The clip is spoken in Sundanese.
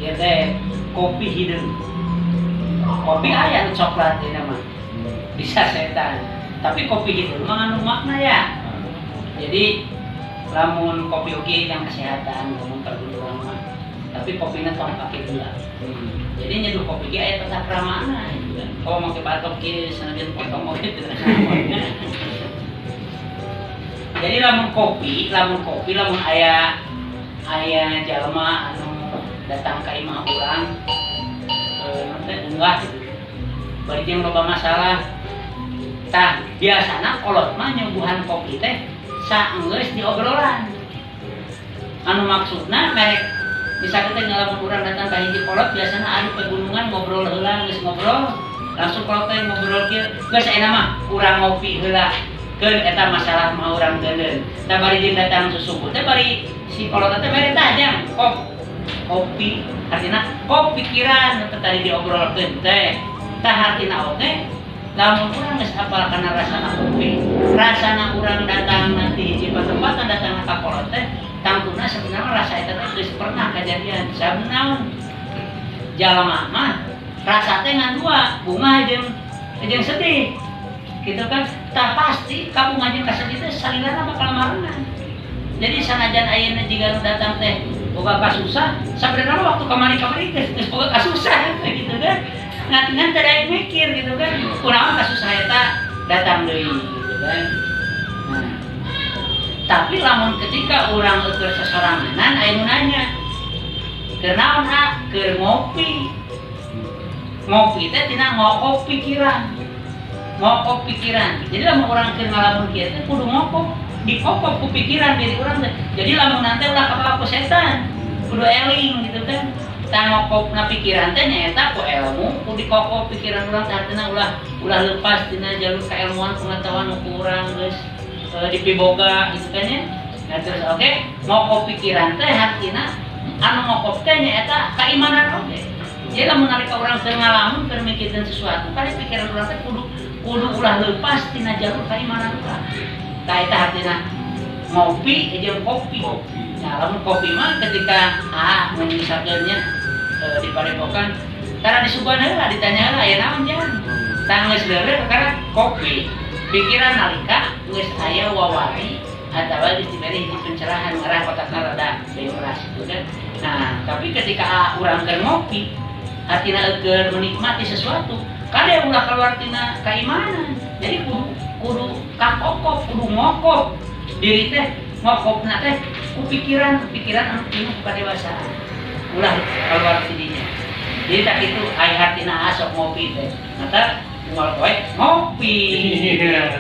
Ieu teh kopi hideung. Kopi aya nu coklat ieu mah. Bisa setan. Tapi kopi hideung mah ngandung makna ya. Jadi lamun kopi oge yang kesehatan ngomong perlu urang mah. Tapi kopinya tong pakai gula. Jadi nyeduh kopi ge aya tata kramana gitu kan. Oh, make batok kieu sanajan potong oge teu naon. Jadi lamun kopi, lamun aya aya jalma anu datang ka imah urang, naon teh, unggah gitu. Bari jeung loba masalah. Tah, biasana kolot mah nyuguhan kopi teh saenggeus diobrolan. Anu maksudna merek misalkan teh ngalamun urang datang ka hiji kolot, biasana anu pegunungan ngobrol heula. Geus ngobrol, langsung kolot teh ngobrol kieu, "Geus, ayeuna mah urang ngopi heula, keun eta masalah mah urang deuleun." Tah, bari jeung datang susubuh teh, bari si kolot teh mere, "Tah, jang kopi." Artina kop pikiran nu tadi diobrolkeun teh. Tah, hartina oge lamun urang geus apal kana rasana kopi, rasana urang datang nanti hiji patempatan, datang ka kolot teh, tangtuna sebenarnya rasa eta teh geus pernah kejadian. Sabab naon? Jalma mah rasa teh ngan dua, bungah jeung jeung sedih gitu kan. Tah, pasti kabungah jeung kasedih teh salilana bakal marengan. Jadi sanajan ayeuna jiga nu datang teh boga kasusah, sabenerna mah waktu kamari-kamari geus geus boga kasusah gitu kan. Ngan ngan teu daek mikir gitu kan, kunaon kasusah eta datang deui gitu kan. Nah, tapi lamun ketika urang keur sesoranganan, aya nu nanya, "Keur naon, ah?" "Keur ngopi." Ngopi teh tina ngokop pikiran, ngokop pikiran. Jadi lamun urang keur ngalamun kieu teh kudu ngokop, dikokop ku pikiran diri urang teh. Jadi lamun nanti ulah kabawa ku setan, kudu eling gitu kan. Tah, ngokopna pikiran teh nyaeta ku ilmu, ku dikokop pikiran urang teh, artina ulah ulah lepas tina jalur keilmuan, pengetahuan nu ku urang geus dipiboga gitu kan ya. Nah, terus oke ngokop pikiran teh artina anu ngokop teh nyaeta keimanan oge. Jadi lamun nalika urang keur ngalamun, keur mikirkeun sesuatu, kali pikiran urang teh kudu kudu ulah lepas tina jalur keimanan urang. Tah, eta artina ngopi jeung kopi. Kopi. Nah, lamun kopi mah ketika ah misalkan nya di padepokan tara disuguhan heula, ditanya heula, "Aya naon, jang?" Tah, geus deureuh kakara kopi. Pikiran nalika geus aya wawari atawa geus diberi hiji pencerahan, ngarah otakna rada bebas gitu kan. Nah, tapi ketika urang keur ngopi, artina keur menikmati sesuatu, kade ulah keluar tina keimanan. Jadi kudu kudu kakokop, kudu ngokop diri teh, ngokopna teh ku pikiran pikiran anu pinuh kadewasaan, ulah keluar ti dinya. Jadi tah kitu ai hartina asok ngopi teh. Mata unggal poe ngopi. Iya.